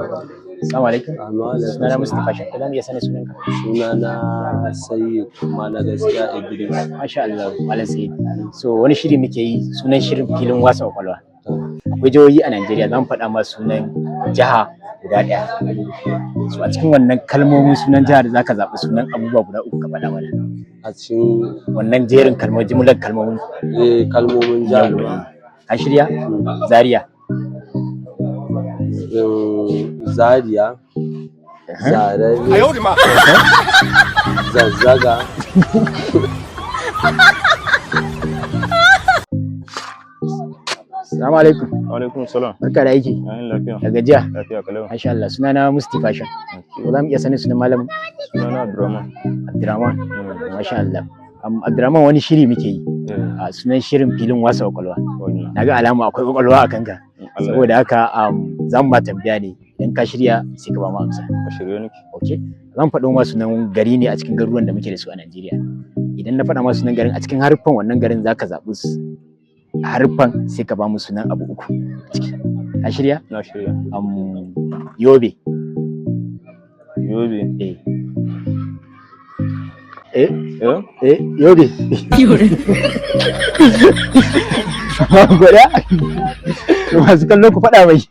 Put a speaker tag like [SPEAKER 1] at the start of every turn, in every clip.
[SPEAKER 1] Assalamu alaikum.
[SPEAKER 2] Amma alaikum.
[SPEAKER 1] Sunana Mustapha Shakku, za mu iya sanin sunanka?
[SPEAKER 2] Sunana Sayyid, amma na gaskiya Idris.
[SPEAKER 1] Masha Allah, Malam Sayyid. So wani shiri muke yi, sunan shirin Filin Wasa Kwakwalwa. Akwai jihohi a Najeriya, za mu faɗa ma sunan jiha guda ɗaya. So a cikin wannan kalmomin sunan jihar, za ka zaɓi sunan abubuwa guda uku ka faɗa mana.
[SPEAKER 2] A cikin
[SPEAKER 1] wannan jerin kalmomin, jimlar kalmomin.
[SPEAKER 2] Eh, kalmomin jihar ba.
[SPEAKER 1] Ka shirya? Zaria.
[SPEAKER 2] Zaria, Zarare, Zazzaga.
[SPEAKER 1] Assalamu alaikum.
[SPEAKER 3] Alaikum salam.
[SPEAKER 1] Barka da aiki.
[SPEAKER 3] Ayin lafiya.
[SPEAKER 1] Da gajiya?
[SPEAKER 3] Lafiya kalau.
[SPEAKER 1] Masha Allah, sunana Mustapha Shan. Ko za mu iya sanin sunan malamin?
[SPEAKER 3] Sunana Abdurrahman.
[SPEAKER 1] Abdurrahman. Masha Allah. Abdurrahman, wani shiri muke yi.
[SPEAKER 3] Eh,
[SPEAKER 1] A sunan shirin Filin Wasa Kwakwalwa.
[SPEAKER 3] Wannan.
[SPEAKER 1] Na ga alama akwai kwakwalwa a kanka.
[SPEAKER 3] Allah.
[SPEAKER 1] Saboda haka za mu ba tambaya ne. Idan ka shirya, sai ka ba mu amsa.
[SPEAKER 3] A shirye nake.
[SPEAKER 1] Okay? Zan faɗo ma sunan gari ne a cikin garuruwan da muke da su a Najeriya. Idan na faɗa ma sunan garin, a cikin haruffan wannan garin za ka zaɓi haruffan, sai ka ba mu sunan abu uku a ciki. Ka shirya?
[SPEAKER 3] Na shirya.
[SPEAKER 1] Yobe.
[SPEAKER 3] Yobe.
[SPEAKER 1] Eh. Eh?
[SPEAKER 3] Eh?
[SPEAKER 1] Eh, Yobe. Gwada? To, masu kallo, ku faɗa mai.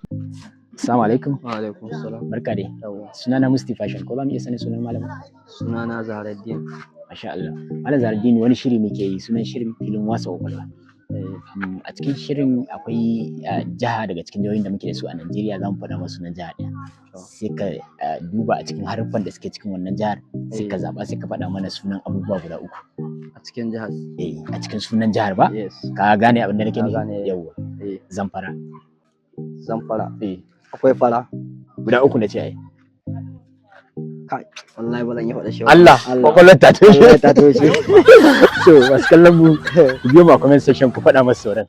[SPEAKER 1] Assalamu alaikum.
[SPEAKER 4] Wa alaikum salam.
[SPEAKER 1] Barka dai.
[SPEAKER 4] Yawwa.
[SPEAKER 1] Sunana Mustapha Shan. Ko za mu iya sanin sunan malamin?
[SPEAKER 4] Sunana Zahraddin.
[SPEAKER 1] Masha Allah. Malam Zahraddin, wani shiri muke yi, sunan shirin Filin Wasa Kwakwalwa.
[SPEAKER 4] Eh,
[SPEAKER 1] A cikin shirin akwai jiha daga cikin jihohin da muke da su a Najeriya, za mu faɗa masu sunan jiha ɗaya. Sai ka duba a cikin haruffan da suke cikin wannan jihar, sai ka zaɓa, sai ka faɗa mana sunan abubuwa guda uku.
[SPEAKER 4] A cikin jihar.
[SPEAKER 1] Eh, a cikin sunan jihar ba?
[SPEAKER 4] Yes.
[SPEAKER 1] Ka gane abin da nake
[SPEAKER 4] Na
[SPEAKER 1] nufi?
[SPEAKER 4] gane.
[SPEAKER 1] Yawwa.
[SPEAKER 4] Eh,
[SPEAKER 1] Zamfara.
[SPEAKER 4] Zamfara.
[SPEAKER 1] Eh,
[SPEAKER 4] Akwai fara.
[SPEAKER 1] guda uku na ce ai.
[SPEAKER 4] Kai, wallahi ba zan iya faɗa shi ba.
[SPEAKER 1] Allah, kwakwalwar ta toshe.
[SPEAKER 4] Wallahi ta toshe.
[SPEAKER 1] So masu kallon mu, ku biyo mu a comment section ku faɗa masa sauran.